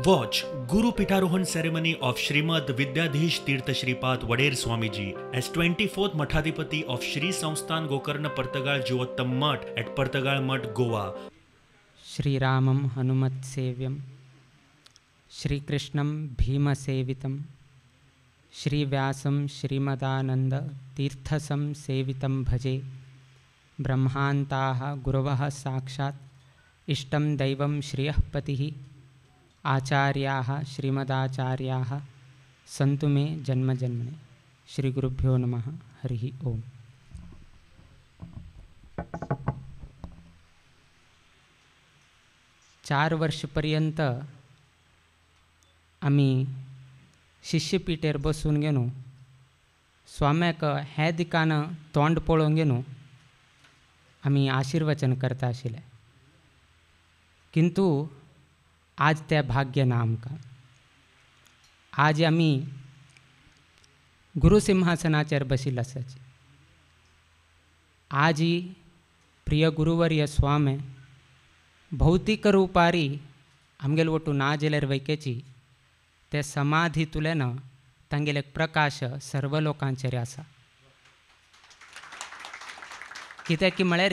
Watch Guru Pitharohan ceremony of Srimad Vidyadhish Tirtha Shripad Vader Swamiji as 24th Mathadhipati of Shri Samsthan Gokarna Partagal Jeevottam Mutt at Partagal Mutt, Goa. Shri Ramam Hanumat Sevyam, Shri Krishnam Bhima Sevitam, Shri Vyasam Shrimadanand Tirthasam Sevitam Bhaje. Brahmantaah Guravah Sakshat Ishtam Daivam Shriyah Patihi Acharyaah Shrimadacharyaah Santu me Janma Janmane. Shri Gurubhyo Namaha. Harihi Om. 4 वर्षपर्यंत आमी शिष्यपीठेर बसून घेवन स्वाम्याक हे दिकान तोंड पळोवन घेवन आमी आशीर्वचन करता आशिल्ले. किंतु आज तें भाग्य ना आमकां. आज आमी गुरुसिंहासनाचेर बशिल्ले आसाची. आज प्रिय गुरुवर्य स्वामी भौतिक रुपारी आमगेले वटू ना जाल्यार वैकेची ते समाधींतल्यान तांगेले प्रकाश सर्व लोकांचेर आसा. कित्याक की म्हळ्यार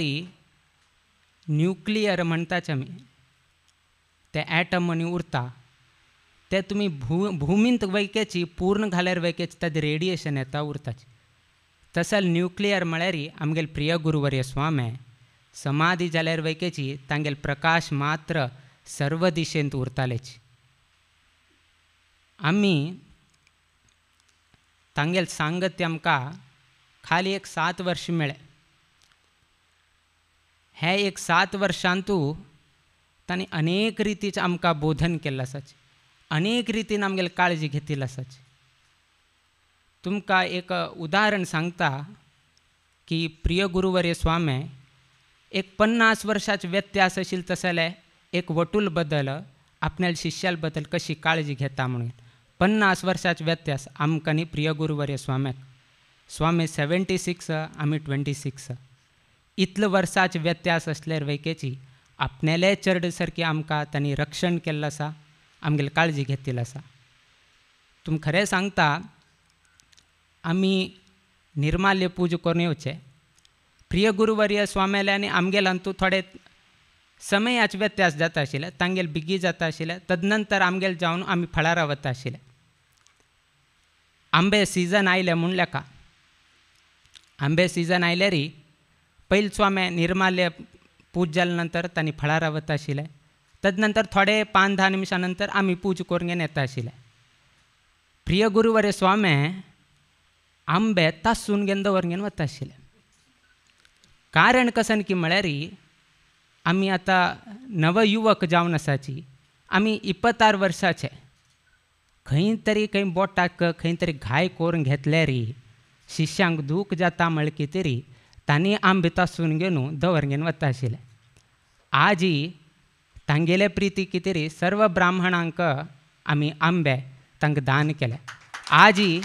न्युक्लियर म्हणटाच आमी, ते एटम आनी उरता ते तुमी भुमींत वैकेची पूर्ण घाल्यार वैकेची ताजें रेडिएशन येता उरताच. तसो न्युक्लियर म्हळ्यार आमगेले प्रिय गुरुवर्य स्वामी समाधी जाल्यार वैकेची तांगेले प्रकाश मात्र सर्व दिशेंत उरतालेच. आमी तांगेले सांगत्य आमकां खाली एक 7 वर्ष मेळ्ळें. हे एक 7 वर्षांतू तांणी अनेक रितीचें आमकां बोधन केल्लें आसाच, अनेक रितीन आमगेली काळजी घेतिल्ली आसाच. तुमकां एक उदाहरण सांगता की प्रिय गुरुवर्य स्वामी एक 50 वर्षाचे व्यत्यास आशिल्लो तसो जाल्यार एक वटूल बदल आपणाल्या शिष्याल बद्दल कशी काळजी घेता म्हणून. 50 वर्षाचे व्यत्यास आमकां न्ही प्रिय गुरुवर्य स्वाम्याक. स्वामी 76 आमी 26. इतलो वर्साचे व्यत्यास आसल्यार वैकेची आपणाले चेडे सारकी आमकां तांणी रक्षण केल्लें आसा, आमगेली काळजी घेतिल्ली आसा. तुमकां खरें सांगता, आमी निर्माल्य पूजा करून येवचें. प्रिय गुरुवर्य स्वाम्याले आनी आमगेल्यान तूं थोडे समयाचे व्यत्यास जाता आशिल्ले, तांगेले बेगी जाता आशिल्ले. तदनंतर आमगेले जावन आमी फळारा वता आशिल्ले. आंबे सिजन आयले म्हूण लेखा, आंबे सिजन आयल्यार पयलीं स्वामी निर्माल्य पूज जाले नंतर तांणी फळारा वता आशिल्ले. तदनंतर थोडे 5-10 निमिशां नंतर आमी पूज करून घेवन येता आशिल्ले. प्रिय गुरुवर्य स्वामी आंबे तासून घेवन दवर घेवन वता आशिल्ले. कारण कसन की म्हळ्यार आमी आतां नवयुवक जावन आसाची, आमी 26 वर्साचे. खंय तरी खंय बोटाक खंय तरी घाय करून घेतल्यार शिष्यांक दूख जाता म्हळ्यार कितें तरी तांणी आंबे तासून घेवन दवर घेवन वता आशिल्ले. आजी तांगेले प्रिती कितें तरी सर्व ब्राह्मणांक आमी आंबे तांकां दान केले. आजी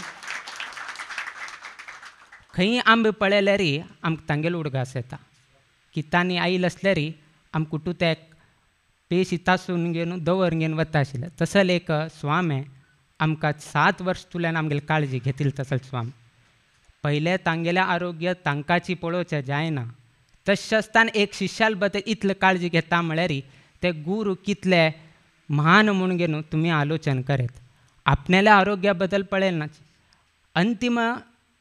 खंय आंबे पळयल्यार आमकां तांगेलो उडगास येता की तांणी आयिल्ले आसल्यार आमकां कुटुत्याक पेशी तासून घेवन दवर घेवन वता आशिल्ले. तसो एक स्वामी आमकां 7 वर्स तुल्यान आमगेली काळजी घेतिल्ली. तसो स्वामी पयलें तांगेलें आरोग्य तांकांची पळोवचें जायना, तशें आसतना एक शिष्याल बद्दल इतली काळजी घेता म्हळ्यार ते गुरू कितले महान म्हूण घेवन तुमी आलोचन करीत. आपणाल्या आरोग्या बद्दल पळयना. अंतीम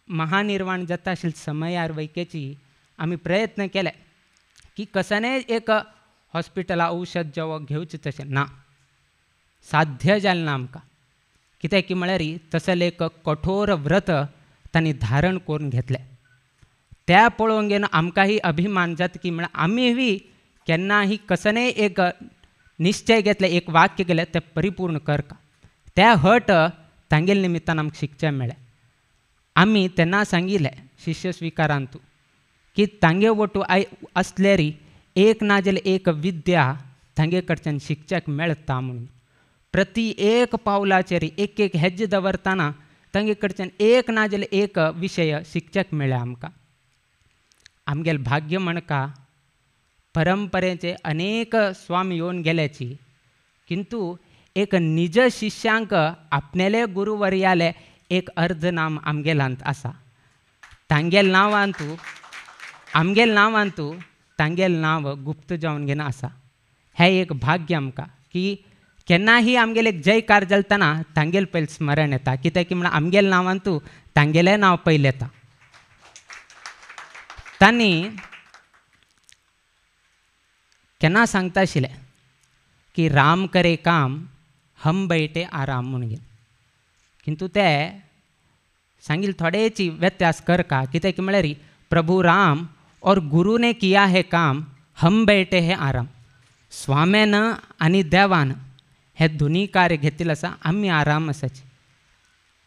महानिर्वाण जाता आशिल्ले समयार वैकेची आमी प्रयत्न केले की कसनेय एक हॉस्पिटला औषध जेवप घेवचें तशें ना, साध्य जालें ना आमकां. कित्याक की म्हळ्यार तसलें एक कठोर व्रत तांणी धारण करून घेतलें. त्या पळोवन घेवन आमकांय अभिमान जाता की म्हळ्यार आमीय केन्नाय कसनेय एक निश्चय घेतले, एक वाक्य केलें तें परिपूर्ण करका. त्या हट तांगेले निमित्तान आमकां शिकचें मेळ्ळें. आमी तेन्ना सांगिल्लें शिष्य स्विकारांतू की तांगे वटू आसल्यार एक ना जाल्यार एक विद्या तांगे कडच्यान शिकच्याक मेळटा म्हणून. प्रति एक पावलाचेर एक एक हेज्जे दवरतना तांगे कडच्यान एक ना जाल्यार एक विशय शिकच्याक मेळ्ळें आमकां. आमगेलें भाग्य म्हणका परंपरेचे अनेक स्वामी येवन गेल्याची, किंतु एक निज शिष्यांक आपणेले गुरुवर्याले एक अर्ध नाम आमगेलांत आसा. तांगेल नांवांतू आमगेल नांवांतू तांगेल नांव गुप्त जावन घेना आसा. हें एक भाग्य आमकां की केन्नाही आमगेले एक जयकार जालतना तांगेल पयलें स्मरण येता, कित्याक की म्हणल्यार आमगेल नांवांतू तांगेलें नांव पयलें येता. तांणी केन्ना सांगता आशिल्लें की राम करे काम हम बैठे आराम म्हणून, किंतु ते सांगील थोडेची व्यत्यास कर का, कित्याक की म्हळ्यार प्रभु राम और गुरु ने किया है काम हम बैठे है आराम. स्वाम्यान आनी देवान हे दोनी कार्य घेतिल्लें आसा, आमी आराम आसाची.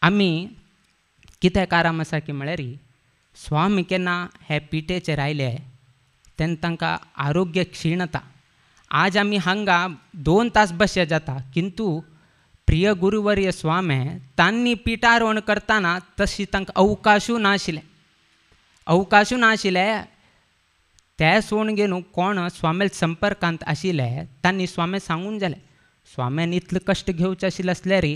आमी कित्याक आराम आसा की म्हळ्यार स्वामी केन्ना हे पिठेचेर आयले तेन्ना तांकां आरोग्य क्षीणता. आज आमी हांगा 2 तास बशे जाता, किंतु प्रिय गुरुवर्य स्वामी तांणी पिठारोहण करतना तशी तांकां अवकाशूय नाशिल्लें, अवकाशूय नाशिल्लें. ते सोडून घेवन कोण स्वामी संपर्कांत आशिल्ले तांणी स्वामी सांगून जालें, स्वाम्यान इतले कश्ट घेवचे आशिल्ले आसल्यार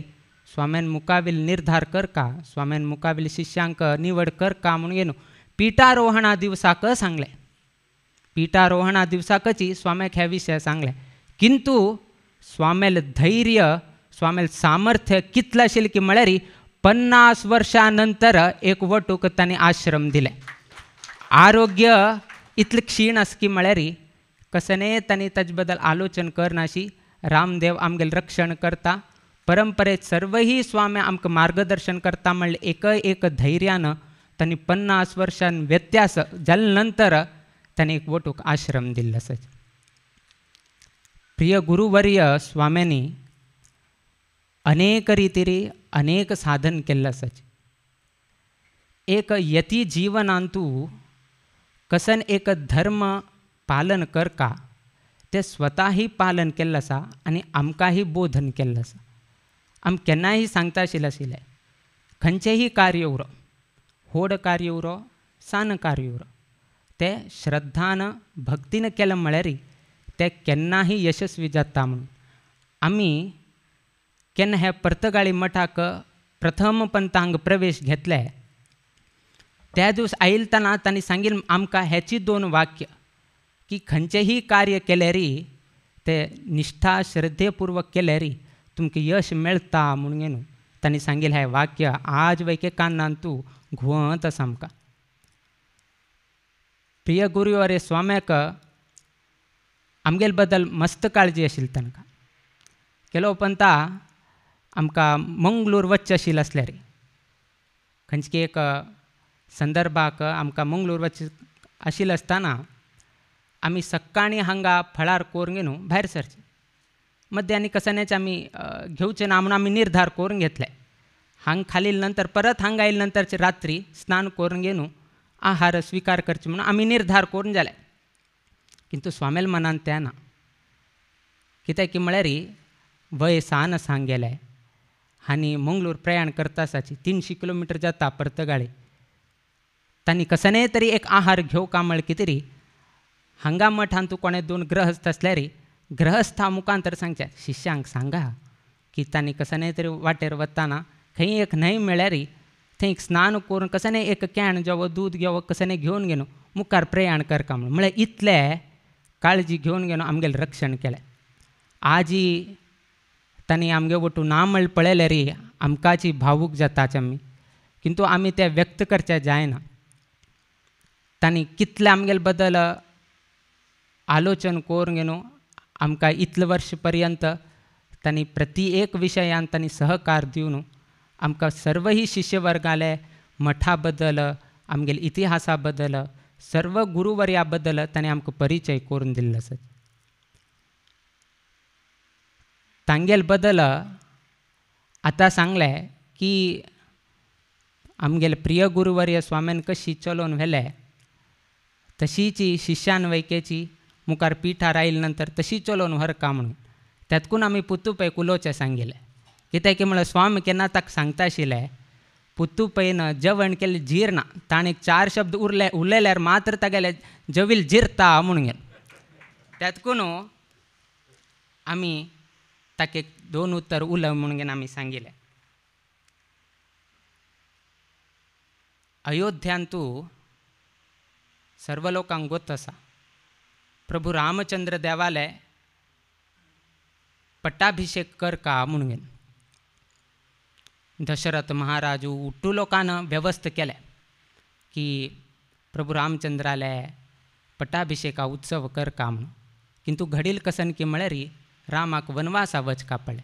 स्वाम्यान मुखावेल निर्धार करका, स्वाम्यान मुखावेल शिष्यांक निवड करका म्हणून घेवन पिठारोहणा दिवसाक सांगलें. पिठारोहणा दिवसाकची स्वाम्याक हे विशय सांगलें, किंतु स्वाम्याल धैर्य स्वाम्याल सामर्थ्य कितलें आशिल्लें की म्हळ्यार 50 वर्षां नंतर एक वटूक तांणी आश्रम दिलें. आरोग्य इतलें क्षीण आसा की म्हळ्यार कसनेय तांणी ताजे बद्दल आलोचन करनाशी. रामदेव आमगेलें रक्षण करता, परंपरेत सर्वही स्वामी आमकां मार्गदर्शन करता म्हणलें एक एक धैर्यान तांणी 50 वर्षां व्यत्यास जाले नंतर तांणी एक वटूक आश्रम दिल्लो आसा. प्रिय गुरुवर्य स्वाम्यांनी अनेक रितीरी अनेक साधन केल्लें आसा. एक यती जीवनांतू कसन एक धर्म पालन करका ते स्वताही पालन केल्लें आसा आनी आमकांय बोधन केल्लें आसा. आम केन्नाय सांगता आशिल्लें आशिल्लें खंयचेंय कार्य उरो, व्हड कार्य उरो, सान कार्य उरो, ते श्रद्धान भक्तीन केलें म्हळ्यार ते केन्नाय यशस्वी जाता. म्हणून आमी केन्ना हे पर्तगाळी मठाक प्रथम पंथांग प्रवेश घेतले त्या दिवस आयलतना तांणी सांगिल्लें आमकां हेची 2 वाक्य की खंयचेंय कार्य केल्यार ते निश्ठा श्रद्धेपूर्वक केल्यार तुमकां यश मेळटा म्हणून न्हू तांणी सांगिल्लें हें वाक्य आज वैके कानान तूं घुंवत आसा आमकां. प्रिय गुरुवर्य स्वाम्याक आमगेले बद्दल मस्त काळजी आशिल्ली तांकां. केलो पंता आमकां मंगळूर वचचें आशिल्लें आसल्यार खंयचे एक संदर्भाक आमकां मंगळूर वचचें आशिल्लें आसतना आमी सकाळीं हांगा फळार करून घेवन भायर सरचें, मध्यानी कसनेच आमी घेवचें ना म्हणून आमी निर्धार करून घेतले. हांग खालील नंतर परत हांगा आयले नंतरचे रात्री स्नान करून घेवन आहार स्विकार करचे म्हणून आमी निर्धार करून जाले. किंतु स्वामेल मनान तें ना, कित्याक की म्हळ्यार वय सान सांगेलें आनी मंगळूर प्रयाण करता आसाची 300 किलोमिटर जाता पर्तगाळी, तांणी कसनेय तरी एक आहार घेवका म्हळ्यार कितें तरी हांगा मठांत तूं कोणें 2 गृहस्थ आसल्यार गृहस्था मुखांतर सांगचें शिष्यांक सांगा की तांणी कसनेय तरी वाटेर वतना खंय एक न्हंय मेळ्ळ्यार थंय एक स्नान करून कसनेय एक can जेवो दूद घेवो कसनेय घेवन घेवन मुखार प्रयाण करका म्हणून म्हळ्यार इतलें काळजी घेवन घेवन आमगेलें रक्षण केलें. आजी तांणी आमगे वटू ना म्हळ्यार पळयल्यार आमकांची भावूक जाताच आमी, किंतु आमी तें व्यक्त करचें जायना. तांणी कितलें आमगेले बद्दल आलोचन करून घेवन आमकां इतले वर्स पर्यंत तांणी प्रति एक विशयान तांणी सहकार दिवन आमकां सर्वही शिष्यवर्गाले मठा बद्दल आमगेले इतिहासा बद्दल सर्व गुरुवर्या बद्दल तांणी आमकां परिचय करून दिल्लो आसा. तांगेल बद्दल आतां सांगलें की आमगेले प्रिय गुरुवर्य स्वाम्यान कशी चलोवन व्हेलें तशीची शिष्यान वैकेची मुखार पिठार आयले नंतर तशी चलोवन व्हरका म्हणून त्यातकून आमी पुतुपैक उलोवचें सांगिल्लें. कित्याक की म्हळ्यार स्वामी केन्ना ताका सांगता आशिल्लें पुतुपैन जेवण केल्लें जीर्ण ताणें 4 शब्द उरले उलयल्यार मात्र तागेलें जवील जिरता म्हणून गेलें. त्यातकून आमी ताका दोन उतर उलय म्हणून आमी सांगिल्लें. अयोध्यांतू सर्व लोकांक गोत आसा प्रभू रामचंद्र देवाले पट्टाभिषेक कर का म्हणून दशरथ महाराजू उट्टू लोकान व्यवस्था केले की प्रभू रामचंद्राले पट्टाभिषेका उत्सव कर का म्हणून. किंतु घडील कसन की म्हळ्यार रामाक वनवासा वचका पडले.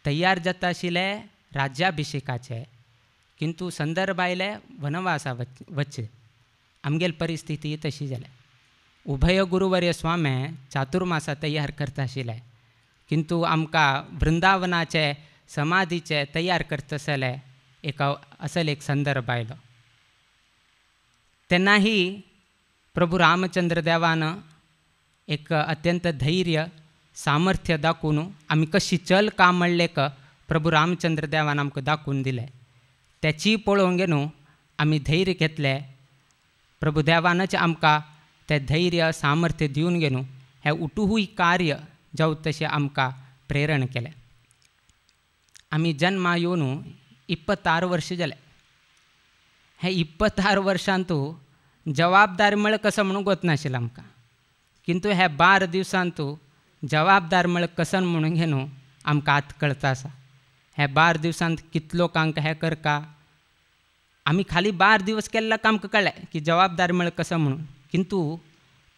तयार जाता आशिल्ले राज्याभिषेकाचे किंतु संदर्भ आयले वनवासा वचचे. आमगेल परिस्थिती तशी जाल्या. उभय गुरुवर्य स्वामे चातुर्मासा तयार करता आशिल्ले किंतु आमकां वृंदावनाचे समाधीचे तयार करतसले एक असल एक संदर्भ आयलो. तेन्नाही प्रभू रामचंद्र देवान एक अत्यंत धैर्य सामर्थ्य दाखोवन आमी कशी चल का म्हणलें प्रभू रामचंद्र देवान आमकां दाखोवन दिलें. त्याची पळोवंक न्हू आमी धैर्य घेतलें. प्रभू देवानच आमकां तें धैर्य सामर्थ्य दिवन घेवन हें उटूहूय कार्य जावं तशें आमकां प्रेरण केलें. आमी जन्मा येवन 26 वर्ष जालें. हे 26 वर्षांतू जबाबदारी म्हळ्यार कसो म्हणून गोत नाशिल्लें आमकां. किंतु हे 12 दिवसांतू जबाबदार म्हळ्यार कसन म्हणून घेवन आमकां आतां कळता आसा. हे 12 दिवसांत कितलो लोकांक हें करका आमी खाली 12 दिवस केल्ल्या आमकां कळ्ळें की जबाबदारी म्हळ्यार कसो म्हणून. किंतु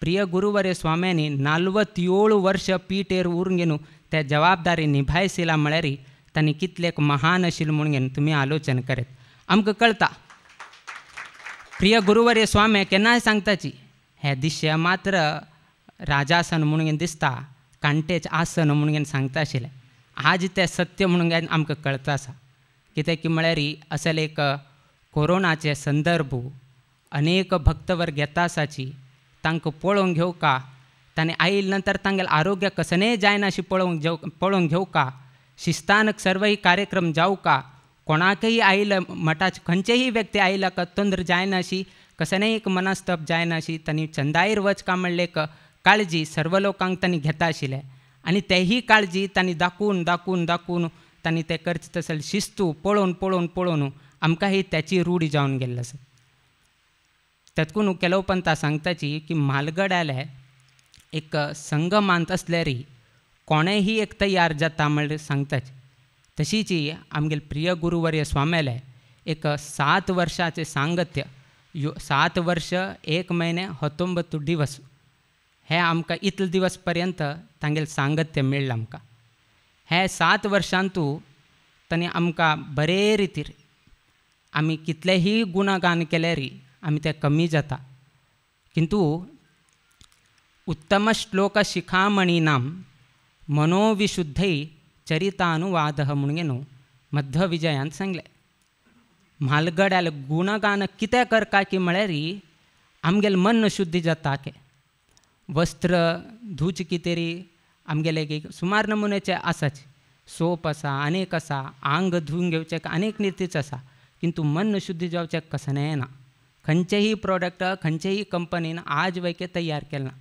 प्रिय गुरुवर्य स्वाम्यांनी 47 वर्ष पीठेर उरून घेवन त्या जबाबदारी निभायशिला म्हळ्यार तांणी कितले महान आशिल्ले म्हणून घेवन तुमी आलोचन करत आमकां कळता. प्रिय गुरुवर्य स्वामी केन्नाय सांगताची हे दिश्य मात्र राजासन म्हणून दिसता कांटेच आसन म्हणून सांगता आशिल्लें. आज तें सत्य म्हणून आमकां कळता आसा. कित्याक की म्हळ्यार असल एक कोरोनाचे संदर्भ अनेक भक्तवर्ग येता आसाची तांकां पळोवंक घेवका तांणी आयिल्ले नंतर तांगेलें आरोग्य कसनेय जायना अशें पळोवंक घेवका शिस्तान सर्वय कार्यक्रम जावका कोणाकय आयिल्ले मठाचे खंयचेय व्यक्ती आयिल्ल्या का तंद्र जायना अशी कसनेय एक मनस्तप जायना अशी तांणी चंदायर वचका म्हणलें एक काळजी सर्व लोकांक तांणी घेता आशिल्लें. आनी तेही काळजी तांणी दाखोवन दाखोवन दाखोवन तांणी तें करचें तसलें शिस्तू पळोवन पळोवन पळोवन आमकां ही त्याची रूढी जावन गेल्ली आसा. तेतकून केलो पंता सांगताची की म्हालगड्याले एक संगमांत आसल्यार कोणेंही एक तयार जाता म्हणल्यार सांगताची. तशीच आमगेले प्रिय गुरुवर्य स्वाम्याले एक 7 वर्षाचें सांगत्य 7 वर्ष 1 महिने 19 दिवस हे आमकां इतले दिवस पर्यंत तांगेलें सांगत्य मेळ्ळें आमकां. हे 7 वर्षांतू तांणी आमकां बरे रितीर आमी कितलेही गुणगान केल्यार आमी ते कमी जाता. किंतु उत्तम श्लोक शिखामणीनां मनोविशुद्धै चरितानुवाद म्हणून न्हू मध्य विजयांत सांगलें. म्हालगड्याले गुणगान कितें करका की म्हळ्यार आमगेलें मन शुद्धी जाता के वस्त्र धुवचे कितें आमगेले एक सुमार नमुन्याचे आसाच सोप आसा अनेक आसा आंग धुवन घेवचें अनेक रितीच आसा किंतु मन शुद्धी जावचें कसनें ना. खंयचेही प्रोडक्ट खंयचेही कंपनीन आज वैके तयार केलें ना.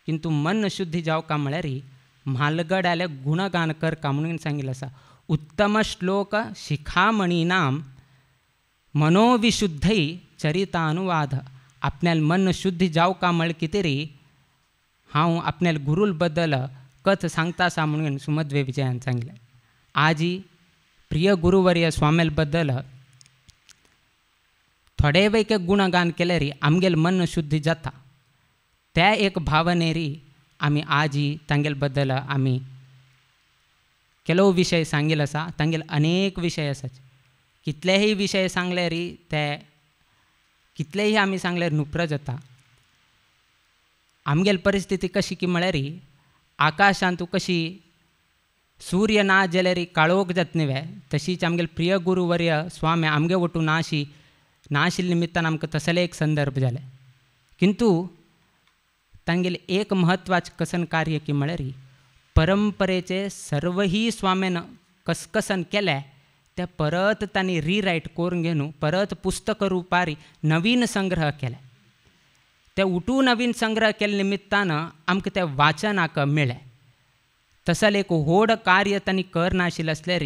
किंतु मन शुद्धी जावका म्हळ्यार म्हालगड्याले गुणगान करका म्हणून सांगिल्लें आसा. उत्तम श्लोक शिखामणीनां मनोविशुद्धै चरितानुवाद आपल्याला मन शुद्धी जावका म्हळ्यार कितें री हांव आपल्याला गुरूल बद्दल कथ सांगता आसा म्हणून सुमध्वे विजयान सांगलें. आजी प्रिय गुरुवर्य स्वामेल बद्दल थोडे वैके गुणगान केल्यार आमगेल मन शुद्धी जाता. त्या एक भावनेरी आमी आजी तांगेल बद्दल आमी ಕೆಲವು विशय सांगिल्ले आसा. तांगेले अनेक विशय आसात. कितलेही विशय सांगल्यार ते कितलेही आमी सांगल्यार नुप्र जाता. आमगेली परिस्थिती कशी की म्हळ्यार आकाशांतू कशी सूर्य ना जाल्यार काळोख जाता न्ही तशीच आमगेले प्रिय गुरुवर्य स्वामी आमगे वटून नाशी नाशिल्ले निमित्तान आमकां तसले एक संदर्भ जाले. किंतु तांगेले एक म्हत्वाचें कसन कार्य की म्हळ्यार परंपरेचे सर्वही स्वाम्यान कसकसन केले ते परत तांणी रिरायट करून घेवन परत पुस्तक रुपारी नवीन संग्रह केले. ते उठू नवीन संग्रह केल्ले निमित्तान आमकां ते वाचनाक मेळ्ळें. तसल एक व्हड कार्य तांणी करनाशिल्लें आसल्यार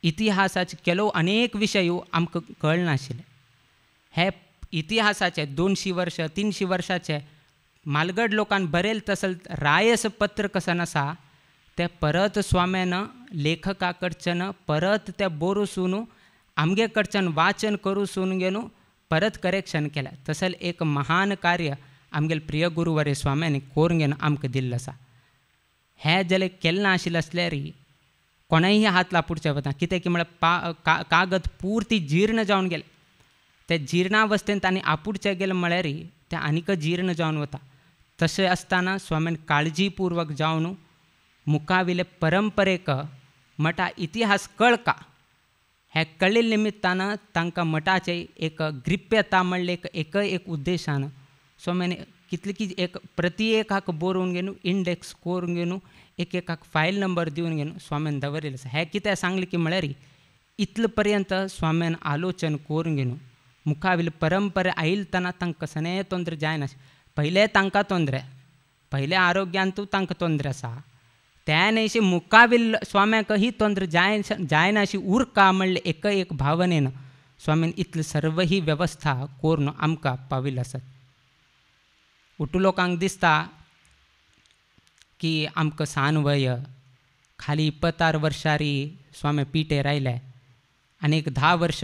इतिहासाचे केलो अनेक विशय आमकां कळनाशिल्ले. हे इतिहासाचे 200 वर्ष 300 वर्साचे मालगड लोकान बरयल तसल रायस पत्र कसन आसा ते परत स्वाम्यान लेखका कडच्यान परत त्या बोरूसून आमगे कडच्यान वाचन करूसून घेवन परत करेक्शन केलें. तसल एक महान कार्य आमगेले प्रिय गुरुवर्य स्वाम्यानी करून घेवन आमकां दिल्लें आसा. हें जाल्यार केलें ना आशिल्लें आसल्यार कोणेंय हात लापुडचें वता कितें की म्हळ्यार कागद पुर्ती जीर्ण जावन गेलें. ते जिर्णावस्थेंत आनी आपुडचें गेलें म्हळ्यार तें आनीक जीर्ण जावन वता. तशें आसतना स्वाम्यान काळजीपूर्वक जावन मुखाविले परंपरेक मठा इतिहास कळका हे कळिल्ले निमित्तान तांकां मठाचें एक ग्रिप्यता म्हणलें एक एक उद्देशान स्वाम्यान कितले की एक प्रति एकाक बरोवन घेवन इंडेक्स करून घेवन एक एकाक फायल नंबर दिवन घेवन स्वाम्यान दवरिल्लें आसा. हें कितें सांगलें की म्हळ्यार इतले पर्यंत स्वाम्यान आलोचन करून घेवन मुखाविले परंपरा आयिल्तना तांकां कसलेंय तोंद्र जायनाशिल्लें. पयलें तांकां तोंद्रे पयलें आरोग्यांतू तांकां तोंद्र आसा त्या न्हयशी मुखाविल स्वाम्याक ही तोंद्र जायनाशी उरका म्हणलें एक एक भावनेन स्वामीन इतली सर्व ही वेवस्था करून आमकां पाविल्ले आसात. उठू लोकांक दिसता की आमकां सान वय खाली 26 वर्सांरी स्वामी पिठेर आयले आनी एक 10 वर्ष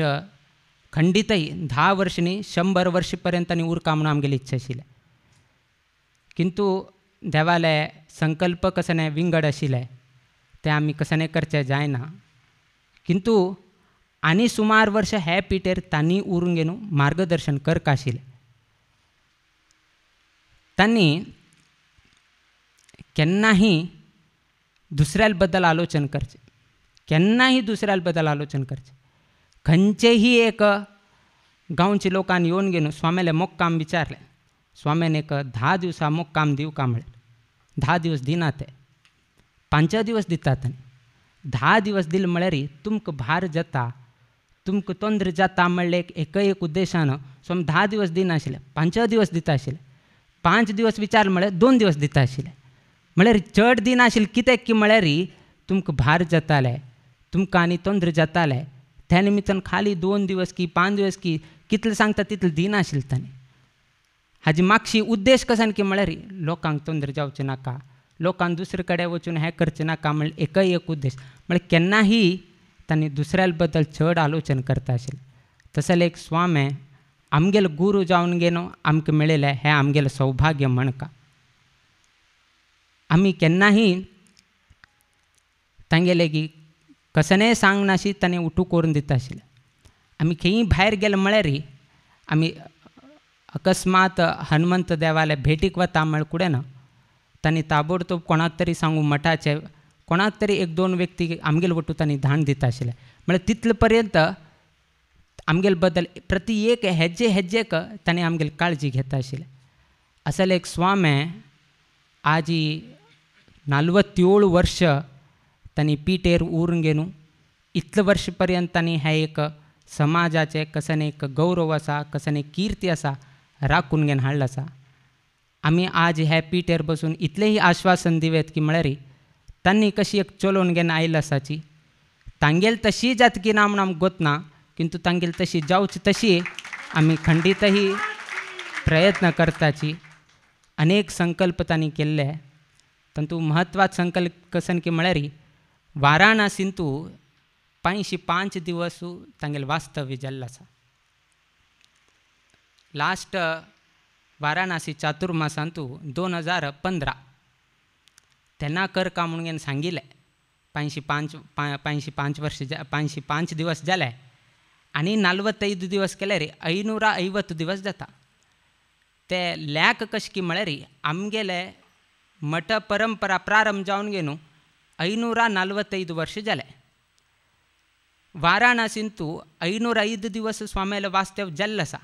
खंडीतय 10 वर्ष न्ही 100 वर्ष पर्यंत आनी उरका म्हणून आमगेली इच्छा आशिल्ली. किंतु देवाले संकल्प कसने विंगड आशिल्ले ते आमी कसने करचें जायना. किंतु आनी सुमार वर्ष हे पिठेर तांणी उरून घेवन मार्गदर्शन करका आशिल्लें. तांणी केन्नाही दुसऱ्या बद्दल आलोचन करचें, केन्नाही दुसऱ्या बद्दल आलोचन करचें. खंयचेही एक गांवच्या लोकान येवन घेवन स्वाम्यालें मोक्काम विचारलें. स्वाम्यान एक 10 दिवसां मोक्काम दिवका म्हळें. 10 दिवस दिना ते 5 दिवस दितात. 10 दिवस दिले म्हळ्यार तुमकां भार जाता तुमकां तोंद्र जाता म्हणलें एक एक उद्देशान स्वामी 10 दिवस दिनाशिल्ले 5 दिवस दिता आशिल्ले. 5 दिवस विचार म्हळ्यार 2 दिवस दिता आशिल्ले. म्हळ्यार चड दिनाशिल्ले कित्याक की म्हळ्यार तुमकां भार जाताले तुमकां आनी तोंद्र जाताले. त्या निमित्तान खाली 2 दिवस की 5 दिवस की कितले सांगता तितले दिनाशिल्ले तांणी. हाजी मागशी उद्देश कसान की म्हळ्यार लोकांक तोंद्र जावचें नाका, लोकांक दुसरे कडेन वचून हें करचें नाका म्हणल्यार एकय एक उद्देश. म्हळ्यार केन्नाही तांणी दुसऱ्या बद्दल चड आलोचन करता आशिल्लें. तसलें एक स्वामी आमगेलो गुरू जावन घेवन आमकां मेळिल्लें हें आमगेलें सौभाग्य म्हणका. आमी केन्नाही तांगेले की कसनेय सांगनाशी ताणें उठू करून दिता आशिल्लें. आमी खंयी भायर गेले म्हळ्यार आमी अकस्मात हनुमंत देवाले भेटीक वता म्हळ्यार कुडें ना तांणी ताबडतोब कोणाक तरी सांगू मठाचे कोणाक तरी 1-2 व्यक्ती आमगेले वटू तांणी धाण दिता आशिल्ले. म्हळ्यार तितले पर्यंत आमगेले बद्दल प्रति एक हेज्जे हेज्जेक तांणी आमगेली काळजी घेता आशिल्ले. असले एक स्वामी आजी 47 वर्ष तांणी पिठेर उरून घेवन इतले वर्ष पर्यंत तांणी हें एक समाजाचें कसन एक गौरव आसा कसन एक कीर्ती आसा राखून घेवन हाडलो आसा. आमी आज हे पिठेर बसून इतलेंय आश्वासन दिवेत की म्हळ्यार तांणी कशी एक चलोवन घेवन आयिल्ली आसाची तांगेल तशी जातकी ना म्हूण आमकां गोतना किंतु तांगेल तशी जावची तशी आमी खंडीतही प्रयत्न करताची. अनेक संकल्प तांणी केल्ले तातूंत म्हत्वाचो संकल्प कसन की म्हळ्यार वाराणसींतू 505 दिवस तांगेलें वास्तव्य जाल्लें आसा. लास्ट वाराणसी चातुर्मासांतू 2015 तेन्ना करका म्हणून सांगिल्लें. 505 वर्ष 505 दिवस जाले आनी 45 दिवस केल्यार 550 दिवस जाता. ते लेख कशें की म्हळ्यार आमगेले मठ परंपरा प्रारंभ जावन घेवन 545 वर्ष जाले. वाराणसींतू 505 दिवस स्वाम्याले वास्तव्य जाल्लें आसा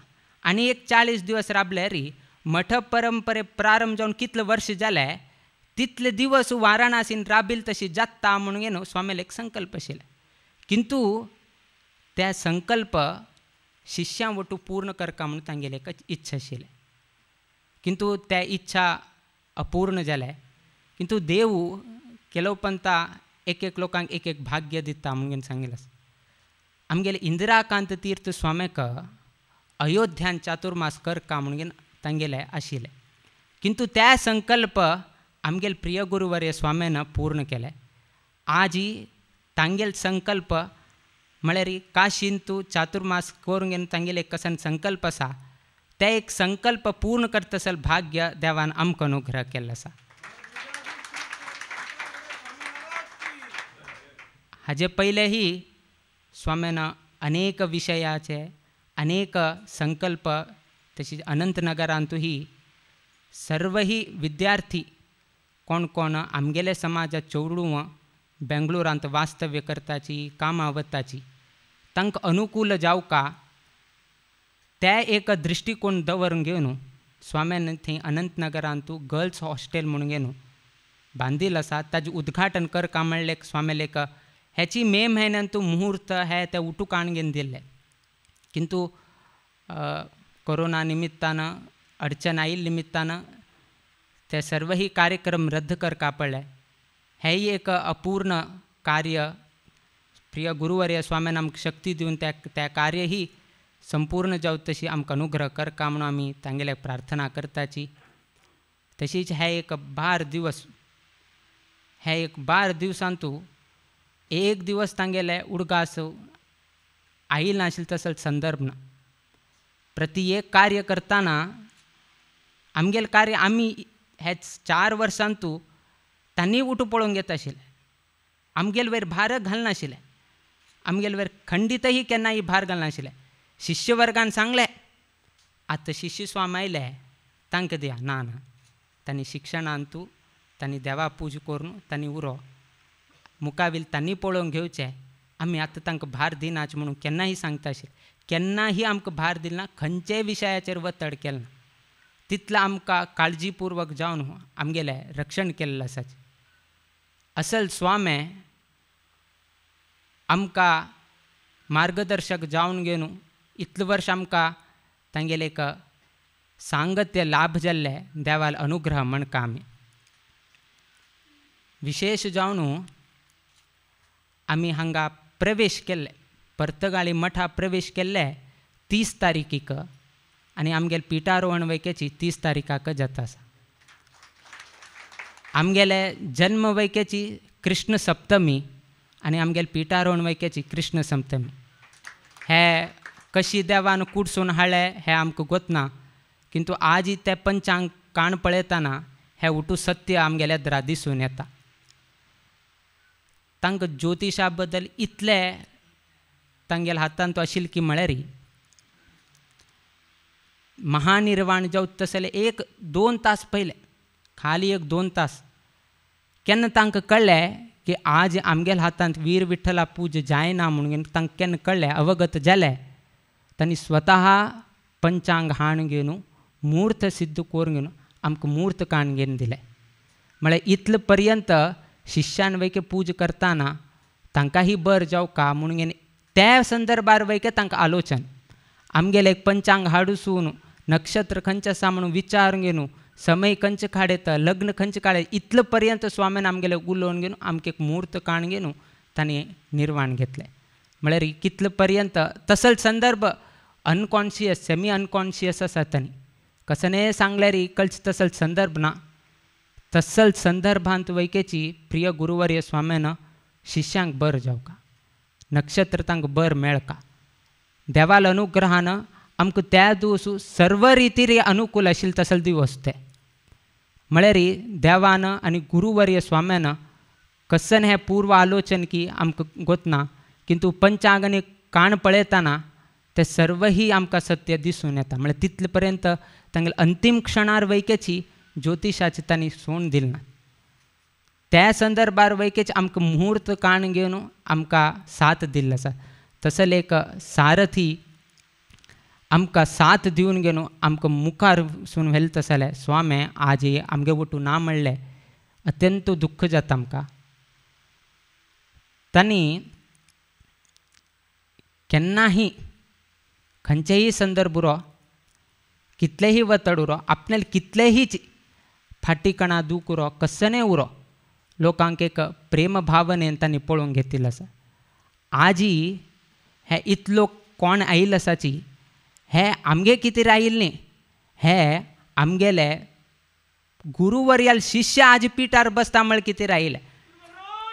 आनी एक 40 दिवस राबल्यार मठ परंपरे प्रारंभ जावन कितले वर्ष जाले तितले दिवस वाराणसीन राबील तशी जाता म्हणून घेवन स्वाम्याले एक संकल्प आशिल्ले. किंतु त्या संकल्प शिष्यां वटू पूर्ण करका म्हणून तांगेली एक इच्छा आशिल्ली. किंतु त्या इच्छा अपूर्ण जाले. किंतु देव ಕೆಲವು ಪಂತ एक एक लोकांक एक एक भाग्य दिता म्हणून सांगिल्लें आसा. आमगेले इंदिराकांत तीर्थ स्वाम्याक अयोध्यान चातुर्मास करका म्हणून तांगेले आशिल्लें, किंतु त्या संकल्प आमगेले प्रिय गुरुवर्य स्वाम्यान पूर्ण केले. आजी तांगेल संकल्प म्हळ्यार काशींतू चातुर्मास करून तांगेले एक कसन संकल्प आसा, ते एक संकल्प पूर्ण करतसल भाग्य देवान आमकां अनुग्रह केल्लो आसा. हाजे पयलेंही स्वाम्यान अनेक विशयाचे अनेक संकल्प तशीच अनंतनगरांतूही सर्वही विद्यार्थी कोण कोण आमगेले समाजात चेडूं बेंगलोरांत वास्तव्य करताची कामां वताची तांकां अनुकूल जावका त्या एक दृश्टिकोण दवरून घेवन स्वाम्यान थंय अनंतनगरांतू गर्ल्स हॉस्टेल म्हणून घेवन बांदिल आसा. ताजें उद्घाटन करका म्हणलें स्वाम्याले एक ह्याची मे म्हयन्यांतू मुहूर्त हे ते उठू काण घेवन दिल्ले, किंतु कोरोना निमित्तान अडचण आयिल्ले निमित्तान ते सर्वही कार्यक्रम रद्द करका पडले. हेंय एक अपूर्ण कार्य प्रिय गुरुवर्य स्वाम्यान आमकां शक्ती दिवन त्या त्या कार्यही संपूर्ण जावं तशी आमकां अनुग्रह करका म्हणून आमी तांगेल्याक प्रार्थना करताची. तशीच हे एक बार दिवस, हे एक बार दिवसांतू एक दिवस तांगेले उडगास आयिल्ले नाशिल्ले तसो संदर्भ ना. प्रति एक कार्य करतना आमगेलें कार्य आमी हे 4 वर्सांतू तांणी उठू पळोवंक येता आशिल्लें, आमगेले वयर भार घालनाशिल्लें, आमगेले वयर खंडीतही केन्नाय भार घालनाशिल्लें. शिष्यवर्गान सांगलें आतां शिष्य स्वामी आयले तांकां दिया, ना ना तांणी शिक्षणांतू तांणी देवा पूज करून तांणी उरो मुखावेल तांणी पळोवंक घेवचें, आमी आतां तांकां भार दिनाच म्हणून केन्नाय सांगता आशिल्लें. केन्नाय आमकां भार दिल ना, खंयचेय विशयाचेर वतड केलें ना, तितलें आमकां काळजीपूर्वक जावन आमगेलें रक्षण केल्लें आसा. असल स्वामे आमकां मार्गदर्शक जावन घेवन इतलें वर्स आमकां तांगेलें एक सांगत्य लाभ जाल्लें देवाल अनुग्रह म्हणका आमी विशेष जावन आमी हांगा प्रवेश केल्ले पर्तगाळी मठा प्रवेश केल्ले 30 तारीखीक आनी आमगेले पिठारोहण वैकेची 30 तारीखाक जाता आसा. आमगेले जन्म वैकेची कृष्ण सप्तमी आनी आमगेले पिठारोहण वैकेची कृष्ण सप्तमी हे कशी देवान कुडसून हाडले हें आमकां गोतना, किंतु आज ते पंचांग काण पळयतना हें उठू सत्य आमगेल्या द्रा दिसून येता. तांकां ज्योतिशा बद्दल इतले तांगेल्या हातांत तो आशिल्लें की म्हळ्यार महानिर्वाण जावं तसले 1-2 तास पयले खाली 1-2 तास केन्ना तांकां कळ्ळें की आज आमगेल्या हातांत वीर विठ्ठला पूज जायना म्हणून तांकां केन्ना कळ्ळें अवगत जालें तांणी स्वतः पंचांग हाण घेवन मूर्त सिद्ध करून घेवन आमकां मूर्त काण घेवन दिलें. म्हळ्यार इतले पर्यंत शिष्यान वैके पूज करतना तांकांय बर जावका म्हणून त्या संदर्भार वैके तांकां आलोचन आमगेले एक पंचांग हाडूसून नक्षत्र खंयचें आसा म्हणून विचारून घेवन समय खंयचे काडयता लग्न खंयचें काडयता इतले पर्यंत स्वाम्यान आमगेले उलोवन घेवन आमकां एक मूर्त काण घेवन तांणी निर्वाण घेतलें. म्हळ्यार कितले पर्यंत तसल संदर्भ अनकॉन्शियस सेमी अनकॉन्शियस आसा तांणी कसनेय सांगल्यार कळचे तसल संदर्भ ना. तसल संदर्भांत वैकेची प्रिय गुरुवर्य स्वाम्यान शिष्यांक बर जावका नक्षत्र तांकां बर मेळका देवाल अनुग्रहान आमकां त्या दिवस सर्व रितीर अनुकूल आशिल्ले तसल दिवस ते. म्हळ्यार देवान आनी गुरुवर्य स्वाम्यान कसन हें पूर्व आलोचन की आमकां गोतना, किंतु पंचांग आनी काण पळयतना ते सर्वही आमकां सत्य दिसून येता. म्हळ्यार तितले पर्यंत तांगेले अंतीम क्षणार वैकेची ज्योतिशाची तांणी सोण दिल ना. त्या संदर्भार वैकेच आमकां मुहूर्त काण घेवन आमकां साथ दिल्लो आसा. तसले एक सारथी आमकां साथ दिवन घेवन आमकां मुखार सून व्हेले तसले स्वामे आज आमगे वटू ना म्हणलें अत्यंत दुख्ख जाता आमकां. तांणी केन्नाही खंयचेय संदर्भ उरो कितलेही वतड उरो आपल्याला कितलेही फाटीकणा दूख उरो कसनेय उरो लोकांक एक प्रेम भावनेन तांणी पळोवन घेतिल्लो आसा. आजी हे इतलो कोण आयिल्लो आसाची हे आमगे कितें आयिल्लें न्ही, हे आमगेले गुरुवर्याल शिष्य आज पिठार बसता म्हळ्यार कितें आयिल्लें.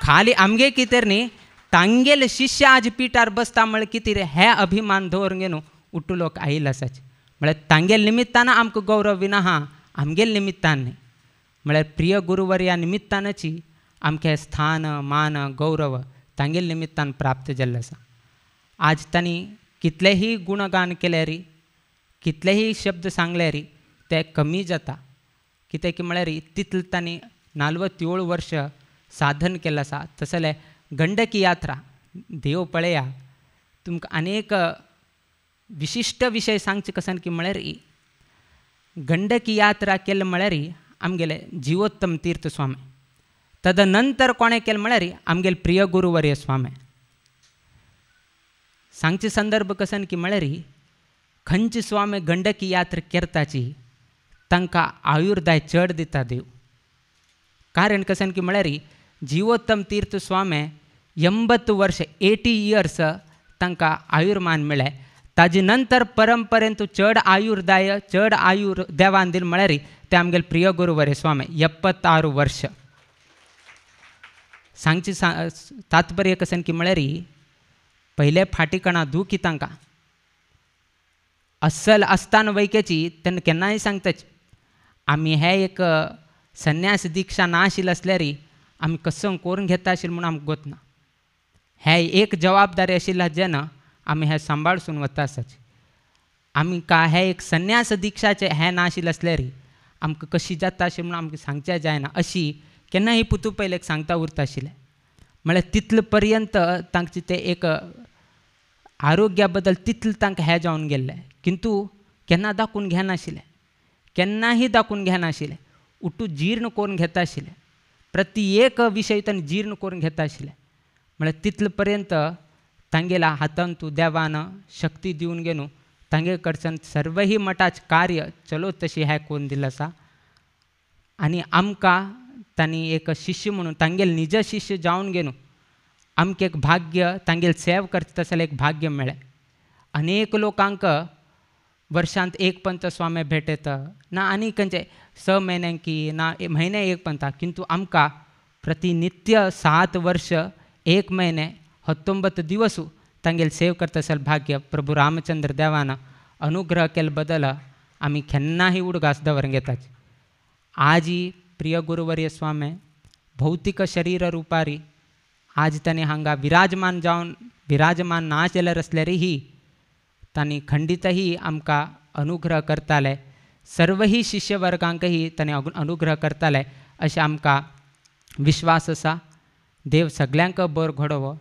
खाली आमगे कितें न्ही, तांगेले शिष्य आज पिठार बसता म्हळ्यार कितें हे अभिमान दवरून घेवन उट्टू लोक आयिल्ले आसाचे. म्हळ्यार तांगेले निमित्तान आमकां गौरव विना हा, आमगेले निमित्तान न्ही. म्हळ्यार प्रिय गुरुवर्या निमित्तानची आमकां हें स्थान मान गौरव तांगेले निमित्तान प्राप्त जाल्लें आसा. आज तांणी कितलेही गुणगान केल्यार, कितलेही शब्द सांगल्यार ते कमी जाता. कित्याक की म्हळ्यार तितलें तांणी 47 वर्ष साधन केल्लें आसा. तसलें गंडकी यात्रा देव पळया तुमकां अनेक विशिश्ट विशय सांगचे कसन की म्हळ्यार गंडकी यात्रा केल्ले म्हळ्यार आमगेले जिवोत्तम तीर्थ स्वामी, तदनंतर कोणें केलें म्हळ्यार आमगेले प्रिय गुरुवर्य स्वामी. सांगचे संदर्भ कसन की म्हळ्यार खंयचे स्वामी गंडकी यात्रा करताची तांकां आयुर्दाय चड दिता देव. कारण कसन की म्हळ्यार जिवोत्तम तीर्थ स्वामी 80 वर्ष 80 इयर्स तांकां आयुर्मान मेळ्ळें. ताजे नंतर परंपरेन तूं चड आयुर्दाय चड आयुर देवान दिल म्हळ्यार ते आमगेले प्रिय गुरुवर्य स्वामी 76 वर्ष. सांगचे तात्पर्य कसन की म्हळ्यार पयले फाटीकणा दुखी तांकां अस्सल आसताना वैकेची तेन्ना केन्नाय सांगताच आमी हे एक संन्यास दीक्षा ना आशिल्लें आसल्यार आमी कसो करून घेता आशिल्लें म्हूण आमकां गोत ना. हे एक जबाबदारी आशिल्ल्या जेन्ना आमी हें सांबाळसून वता आसाचे. आमकां हे एक संन्यास दीक्षाचें हें ना आशिल्लें आसल्यार आमकां कशी जाता अशें म्हणून आमकां सांगचें जायना अशी केन्नाय पुतू पयलेक सांगता उरता आशिल्लें. म्हळ्यार तितले पर्यंत तांचे तें एक आरोग्या बद्दल तितलें तांकां हें जावन गेल्लें, किंतु केन्ना दाखोवन घेनाशिल्लें, केन्नाही दाखोवन घेनाशिल्लें. उठू जीर्ण करून घेता आशिल्लें, प्रति एक विशय तांणी जीर्ण करून घेता आशिल्लें. म्हळ्यार तितले पर्यंत तांगेल्या हातान तूं देवान शक्ती दिवन घेवन तांगे कडच्यान सर्वही मठाचें कार्य चलो तशी हें करून दिलें आसा. आनी आमकां तांणी एक शिष्य म्हणून तांगेले निज शिष्य जावन घेवन आमकां एक भाग्य तांगेले सेव करता तसलें एक भाग्य मेळ्ळें. अनेक लोकांक वर्षांत एक पंत स्वामी भेटयता ना आनी खंयचे 6 म्हयन्यांकी ना म्हयने एक पंता, किंतु आमकां प्रतिनित्य 7 वर्ष 1 महिने 19 दिवस तांगेले सेव करता असेल भाग्य प्रभू रामचंद्र देवान अनुग्रह केले बदल आमी केन्नाही उडगास दवरून घेताच. आजी प्रिय गुरुवर्य स्वामी भौतिक शरीर रुपारी आज तांणी हांगा विराजमान जावन विराजमान ना जाल्यार आसल्यारही तांणी खंडितही आमकां अनुग्रह करताले, सर्वही शिष्यवर्गांकही तांणी अनुग्रह करताले अशें आमकां विश्वास आसा. देव सगल्यांक बरो घडोवो,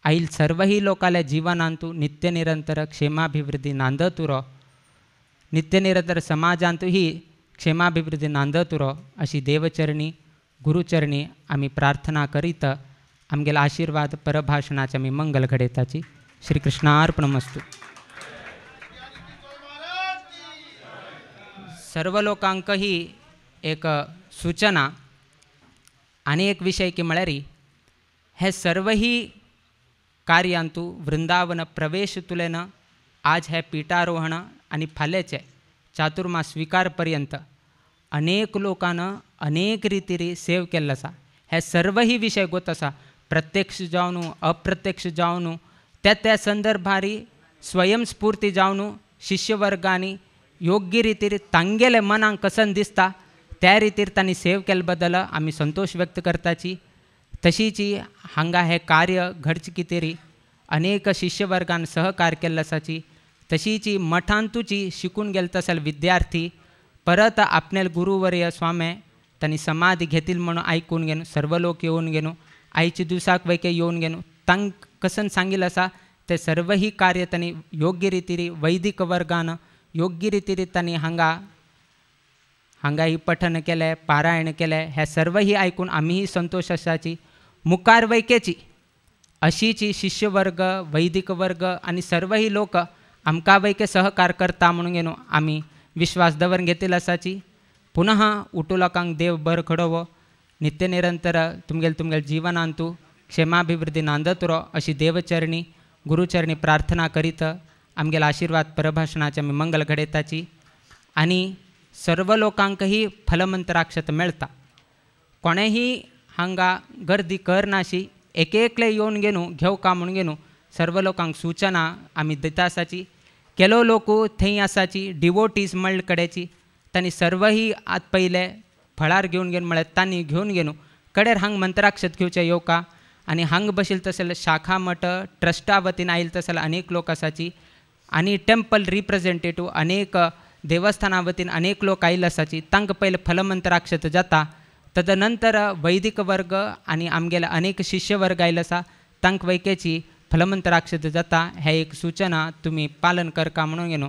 आईल सर्वही लोकांल्या जीवनांतु नित्य निरंतर क्षेमाभिवृद्धी नांदत उरो, नित्य निरंतर समाजांतूही क्षेमाभिवृद्धी नांदत उरो अशी देवचरणी गुरुचरणी आमी प्रार्थना करीत आमगेले आशीर्वाद परभाषणाचे आमी मंगल घडयताची. श्रीकृष्णार्पणमस्तु. सर्व लोकांकही एक सूचना आनी एक विशय की म्हळ्यार हे सर्वही कार्यांतु वृंदावन प्रवेश तुलेन आज हे पीठारोहण आनी फाल्याचे चातुर्मास स्वीकार पर्यंत अनेक लोकांना अनेक रितीरी सेव केल्लो आसा. हे सर्वही विशय गोत आसा, प्रत्यक्ष जावन अप्रत्यक्ष जावन त्या त्या संदर्भारी स्वयंस्फूर्ती जावन शिष्यवर्गांनी योग्य रितीर तांगेले मनाक कसन दिसता त्या रितीर तांणी सेव केल्ले बद्दल आमी संतोष व्यक्त करताची. तशीची हांगा हें कार्य घडचे कितें अनेक शिष्यवर्गान सहकार केल्लो आसाची. तशीची मठांतूची शिकून गेले तसले विद्यार्थी परत आपले गुरुवर्य स्वामी तांणी समाधी घेतील म्हणून आयकून घेवन सर्व लोक येवन घेवन आयचे दिवसाक वैके येवन घेवन तांक कसन सांगिल्लें आसा ते सर्वही कार्य तांणी योग्य रितीरी वैदिक वर्गान योग्य रितीरी तांणी हांगा हांगा ही पठन केलें पारायण केलें. हें सर्वही आयकून आमीही संतोष आसाची. मुखार वैकेची अशीची शिष्यवर्ग वैदिक वर्ग आनी सर्वही लोक आमकां वैके सहकार करता म्हणून घेवन आमी विश्वास दवरून घेतिल्लो आसाची. पुनः उटू लोकांक देव बरो घडोवो, नित्य निरंतर तुमगेल तुमगेल जीवनांतु क्षेमाभिवृद्धी नांदत रो अशी देवचरणी गुरुचरणी प्रार्थना करीत आमगेल आशीर्वाद परभाषणाचे आमी मंगल घडयताची आनी सर्व लोकांकही फलमंत्राक्षत मेळता. कोणेही हांगा गर्दी करनाशी एक एकले येवन घेनु घेवका म्हूण घेनु सर्व लोकांक सूचना आमी दिता आसाची. केलो लोक थंय आसाची डिवोटीज म्हणले कडेची तांणी सर्वही आत पयले फळार घेवन घेवन म्हळ्यार तांणी घेवन घेनु कडेर हांग मंत्राक्षत घेवचे येवका आनी हांग बशील तसले शाखा मठ ट्रस्टा वतीन आयल तसले अनेक लोक आसाची आनी टेम्पल रिप्रेझेंटेटिव्ह अनेक देवस्थाना वतीन अनेक लोक आयिल्ले आसाची तांकां पयले फलमंत्राक्षत जाता. तदनंतर वैदिक वर्ग आनी आमगेले अनेक शिष्य वर्ग आयिल्ले आसा तांकां वैकेची फलमंत्राक्षत जाता. हे एक सूचना तुमी पालन करका म्हणून घेनु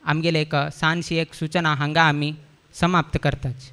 आमगेले एक सानशी एक सूचना हांगा आमी समाप्त करताची.